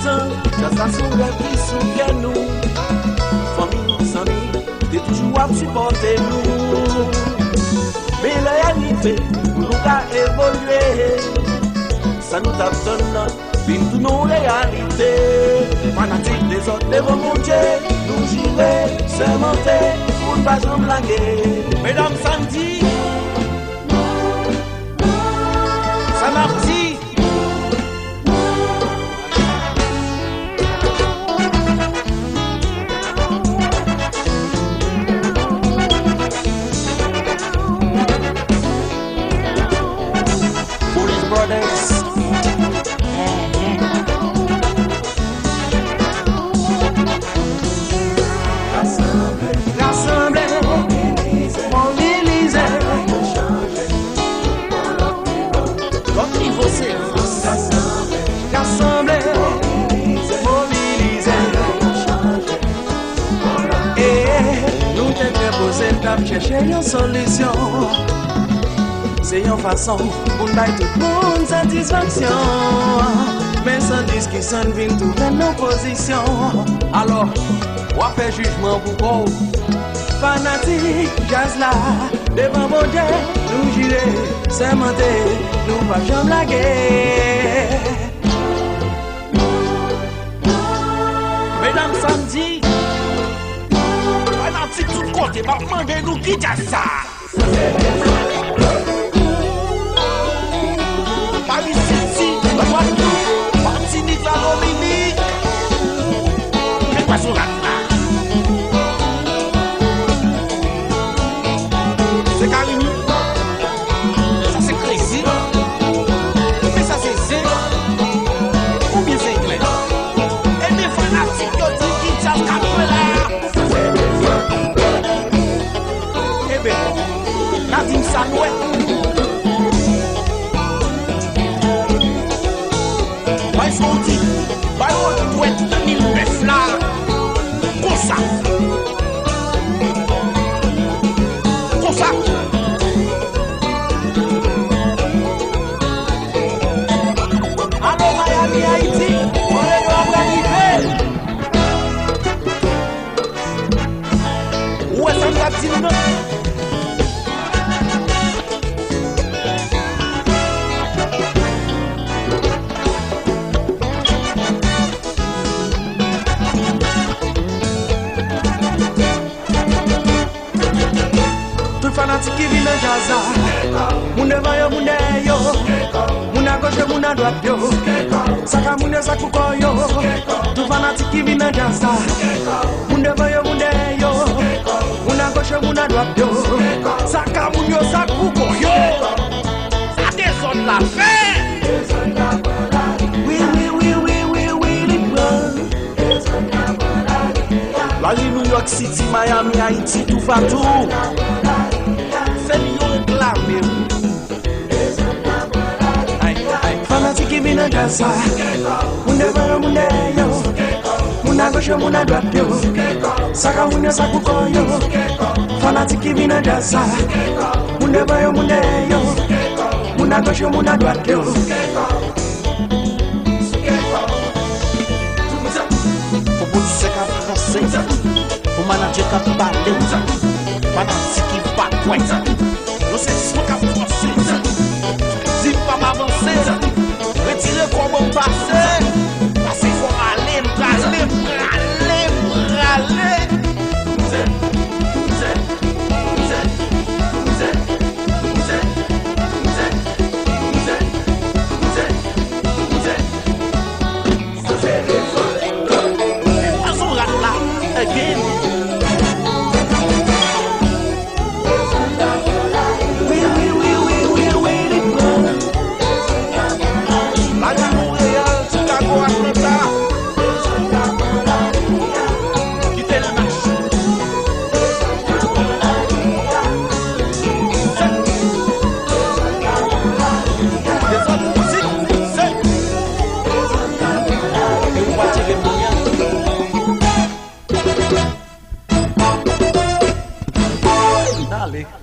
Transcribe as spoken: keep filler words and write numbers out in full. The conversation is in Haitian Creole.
Djaz la se yon rèv ki sou kè nou. Fanmi, zanmi, te toujou ap sipòte nou. Men lè a rive pou nou ka evolye. Sa nou t ap tann nan vin tounen yon reyalite. Fanatik Dezòd, devan Bondye nou jire, sèmante pou n pa janm lage. Medam, sa n di? Sa n ap di? Police Brothers. Rasanble, mobilize. Lòt nivo se fòs. Rasanble, mobilize. E nou te depoze n t ap chèche yon solisyon. Se yon fason pou n bay tout moun satisfaksyon. Men san diskisyon, n vin twouve n nan pozisyon. Alò, w ap fè jijman pou kò w. Fanatik djaz la, devan Bondye, nou jire, sèmante, nou p ap janm lage. Medam, sa n di? Fanatik tout kote, m ap mande nou ki djaz sa? Paris City, Gwadloup, Matinik, Ladominik. Men pwason rat la. Se Carimi. Sa se Crazy. Men sa se Zen. Oubyen Zenglen. Ebyen fanatik yo di ki djaz k ap jwe la. Ebyen, n a di m sa nou wè. Bay fò w di, bay w dwèt mil bèf la. Konsa. Konsa. Alo Miami, Ayiti, kote yo ap rive. Ou wè sa m t ap di nou nan? Tout fanatik ki vin nan djaz la, moun devan yo, moun dèyè yo, moun agoch yo, moun adwat yo, sa k a moun yo, sa k pou kò yo. Tout fanatik ki vin nan djaz la, moun devan yo, moun dèyè yo, moun agoch yo, moun adwat yo, sa k a moun yo, sa k pou kò yo. Sa dezòd la fè. Wi, wi, wi, wi, wi, wi, li pran. Lari New York City, Miami, Ayiti, toupatou. Se li yo reklame, wi. Ay, ay. Fanatik ki vin nan djaz sa, moun devan yo, moun dèyè yo, moun agoch yo, moun adwat yo, sa k a moun yo, sa k pou kò yo. Fanatik ki vin nan djaz sa, moun devan yo, moun dèyè yo, moun agoch yo, moun adwat yo. Fò pwodiktè k ap panse, fò manadjè k ap pale, fanatik ki pa kwè.